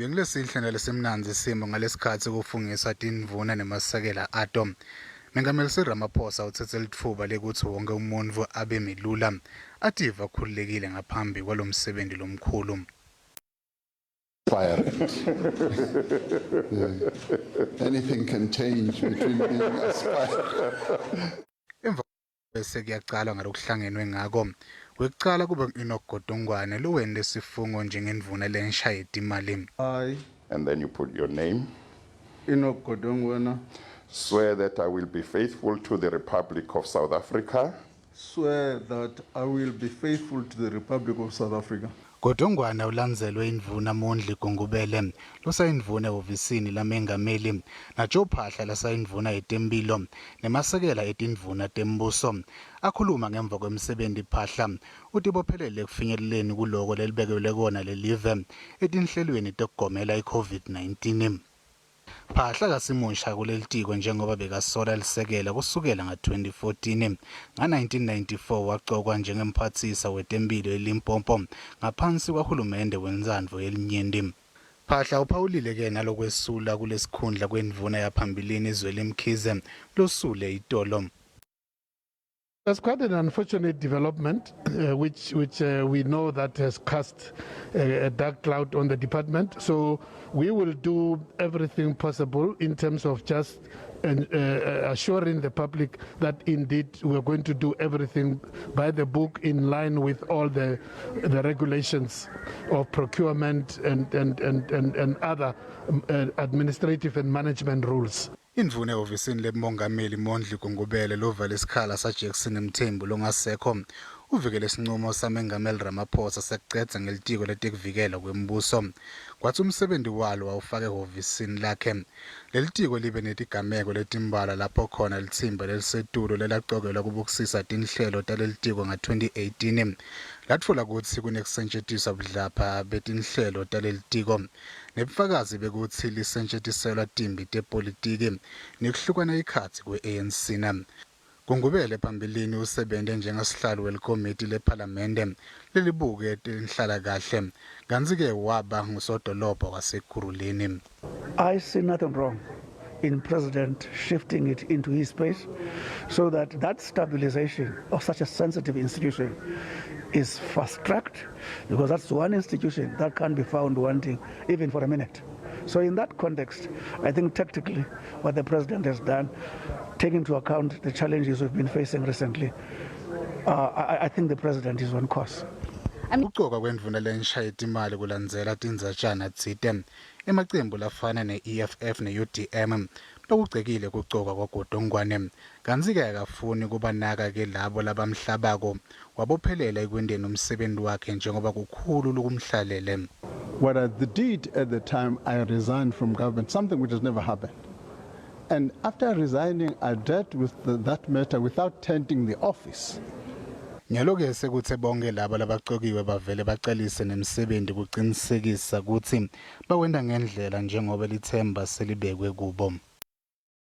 Bengilesihle nalesimnandzi simo ngalesikhatsi kufungiswa tindvuna nemasekela ato. Mengameli Cyril Ramaphosa utsetse litfuba lekutsi wonke umuntfu abe melula, ative akhululekile ngaphambi kwalomsebenti lomkhulu. Aspirant. Yeah. Anything can change between being aspirant. Emva bese kuyacalwa ngalokuhlangenwe ngako. Wekucala kube ngu-Enoch Godongwane lowente sifungo njengendvuna lensha yetimali. I, And then you put your name. Enoch Godongwana, Swear that I will be faithful to the Republic of South Africa swear that I will be faithful to the Republic of South Africa. Godongwana ulandzelwe indvuna Mondli Gungubele losayindvuna ehhovisini lamengameli naJoe Phaahla lasayindvuna yetemphilo nemasekela etindvuna tembuso. Akhuluma ngemva kwemsebenti Phaahla utibophelele ekufinyeleleni kuloko lelibekelwe kona lelive etinhlelweni tekugomela i-COVID-19. Phaahla kasimusha kulelitiko njengoba bekasola lisekela kusukela nga-2014. Nga-1994 wacokwa njengemphatsisa wetemphilo eLimpopo ngaphansi kwahulumende wentsandvo yelinyenti. Phaahla uphawulile-ke nalokwesula kulesikhundla kwendvuna yaphambilini Zweli Mkhize losule itolo. That's quite an unfortunate development, which we know that has cast a dark cloud on the department. So we will do everything possible in terms of just assuring the public that indeed we are going to do everything by the book in line with all the regulations of procurement and other administrative and management rules. Indvuna ehhovisini lemongameli Mondli Gungubele lovale isikhala saJackson Mthembu longasekho uvikele sincumo samengameli Ramaphosa sekucedza ngelitiko letekuvikela kwembuso. Kwatsi umsebenti walo wawufaka ehhovisini lakhe. Lelitiko libe netigameko letimbalwa lapho khona litsimba lelisetulu lelacokelwa kubukisisa tinhlelo talelitiko nga-2018 latfola kutsi kunekusetjentiswa budlapha betinhlelo talelitiko nebufakazi bekutsi lisetjentiselwa timbi tepolitiki nekuhlukana ikhatsi kwe-ANC na. Gungubele phambilini usebente njengasihlalo welikomiti lephalamende lelibuke tenhlalakahle kantsi-ke waba ngusodolobha waseKurhuleni. I see nothing wrong in President shifting it into his space so that that stabilization of such a sensitive institution is fast-tracked, because that's one institution that can't be found wanting even for a minute. So in that context, I think tactically what the President has done, taking into account the challenges we've been facing recently, I think the President is on course. Kucoka kwendvuna lensha yetimali kulandzela tindzatjana tsite emacembu lafana ne-EFF ne-UDM bakugcekile kucoka kwaGodongwane kantsi-ke akafuni kubanaka-ke labo labamhlabako wabophelela ekwenteni umsebenti wakhe njengoba kukhulu lokumhlalele. What I did at the time, I resigned from government, something which has never happened. And after resigning, I dealt with that matter without tainting the office. Nyalo-ke sekuthe bonke laba labacokiwe bavele bacalise nemsebenti kucinisekisa kutsi bawenta ngendlela njengoba lithemba selibekwe kubo.